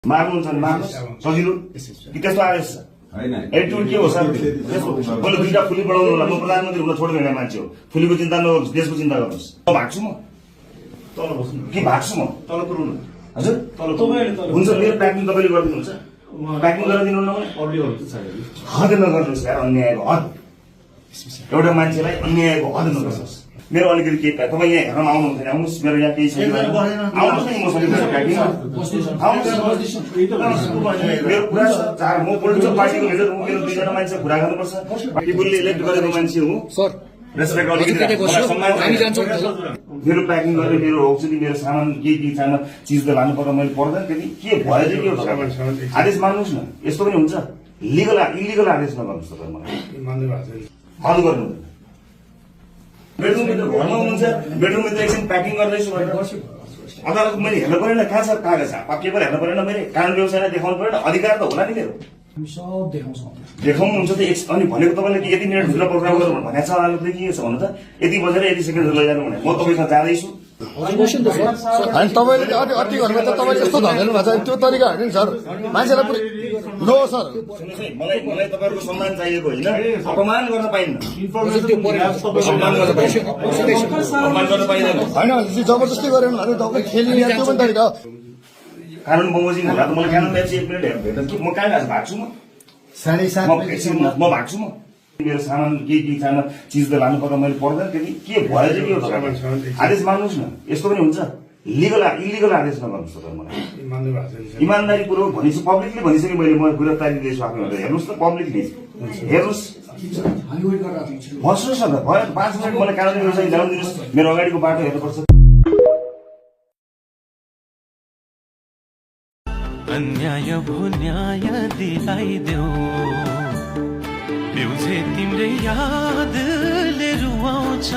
माग्नुहुन्छ भने माग्नुहोस् सजिलो कि त्यस्तो आदेश छ एटिट्युड के हो सर मैले दुईटा फुली बढाउनु होला म प्रधानमन्त्री हुन छोड्दैन मान्छे हो फुलीको चिन्ता नगर्नुहोस् देशको चिन्ता गर्नुहोस् म भाग्छु म तल बस्नु कि भाग्छु म तल पुर्नु हजुर तल हुन्छ मेरो प्याकिङ तपाईँले गरिदिनुहुन्छ प्याकिङ गरेर दिनुहुन्न हद नगर्नुहोस् यार अन्यायको हद एउटा मान्छेलाई अन्यायको हद नगर्नुहोस् मेरो अलिकति केही तपाईँ यहाँ हेर्न आउनुहुँदैन आउनुहोस् मेरो यहाँ केही छैन आउनुहोस् न म सबै प्याकिङ मेरो कुरा छ चार म पोलिटिकल पार्टीको लिडर हुँ मेरो दुईजना मान्छे कुरा गर्नुपर्छ पिपुलले इलेक्ट गरेको मान्छे हुँ सर रेस्पेक्ट अलिकति मेरो प्याकिङ गरेर मेरो औषधि मेरो सामान केही चाहिन चिज त लानु पर्दा मैले पर्दैन त्यति के भयो चाहिँ के हो आदेश मान्नुहोस् न यस्तो पनि हुन्छ लिगल इलिगल आदेश नगर्नुहोस् तपाईँ मलाई हल गर्नु बेडरुमभित्र घरमा हुनुहुन्छ बेडरुमभित्र एकछिन प्याकिङ गर्दैछु भनेर अदालत मैले हेर्नु परेन कहाँ छ कागज पेपर हेर्नु परेन मैले कानुन व्यवसायलाई देखाउनु परेन अधिकार त होला नि मेरो देखाउनुहुन्छ त अनि भनेको तपाईँले यति मिनट भित्र प्रोग्राम गर्नु भनेको छ अदालतले के छ भन्नु त यति बजेर यति सेकेन्ड लैजानु भने म तपाईँसँग जाँदैछु होइन तपाईँले अति घरमा त तपाईँले यस्तो धन्यवाद भएको छ त्यो तरिका होइन नि सर मान्छेलाई पुरै नो सर मलाई तपाईँहरूको सम्मान चाहिएको होइन अपमान गर्न पाइन्न अपमान गर्न पाइँदैन होइन जबरजस्ती गरेन भने तपाईँ खेल्ने त्यो पनि तरिका हो कानुन बमोजिम होला त मलाई कानुन म्याच एक मिनट हेर्नु कि म कहाँ भाग्छु म म भाग्छु म मेरो सामान केही चाहिन चिज त लानु पर्दा मैले पर्दैन त्यति के भयो चाहिँ के हो आदेश मान्नुहोस् न यस्तो पनि हुन्छ लिगल इलिगल आदेश नगर्नुहोस् तपाईँ मलाई इमान्दारी पूर्वक भनिसक्यो पब्लिकले भनिसक्यो मैले म गिरफ्तारी दिँदैछु आफ्नो हेर्नुहोस् त पब्लिकले हेर्नुहोस् बस्नुहोस् न भयो 5 मिनट मलाई कानुनी व्यवसाय ल्याउनु दिनुहोस् मेरो अगाडिको बाटो हेर्नुपर्छ अन्याय भो न्याय दिलाइदेऊ पिउँछे तिम्रै यादले रुवाउँछ